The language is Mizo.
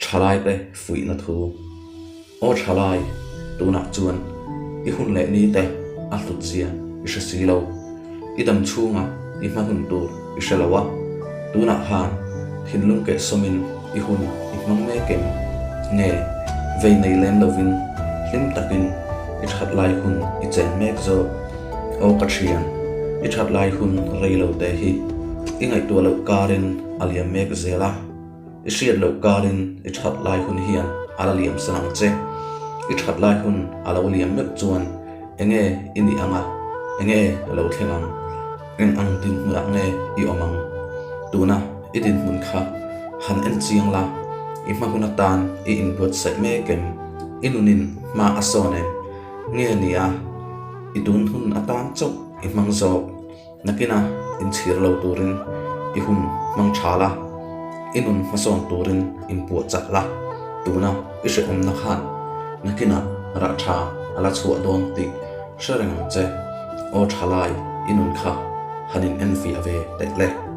Thalaite fuihna thu. Aw thalai, tunah chuan i hun leh ni te a hlut zia i hre si lo. I dam chhunga i hma hun tur i hre lo a, tunah khan thinlung kehsawmin i hun i hmang mek em? Nge, vei nei lem lovin hlim takin i that lai hun i chen mek zawk? Aw ka thian, i that lai hun rei lo te hi i ngaihtuah loh karin a liam mek zel a. I hriat loh karin i that lai hun hian a la liam san ang che. I that lai hun a lo liam meuh chuan enge i nih ang a, enge lo thleng ang? Eng ang dinhmunah nge i awm ang? Tuna i dinhmun kha han en chiang la, i hma hun atan i inbuatsaih mek em? I nunin hma a sawn em? Nge nia, i tun hun atan chauh i hmang zawk? Nakina inchhir lo turin i hun hmang tha la, i nun hmasawn turin inpuah chak la, tuna i hrehawmna khan nakina rah tha a la chhuah dawn tih hre reng ang che. Aw tha lai, i nun kha han in enfiah ve teh le.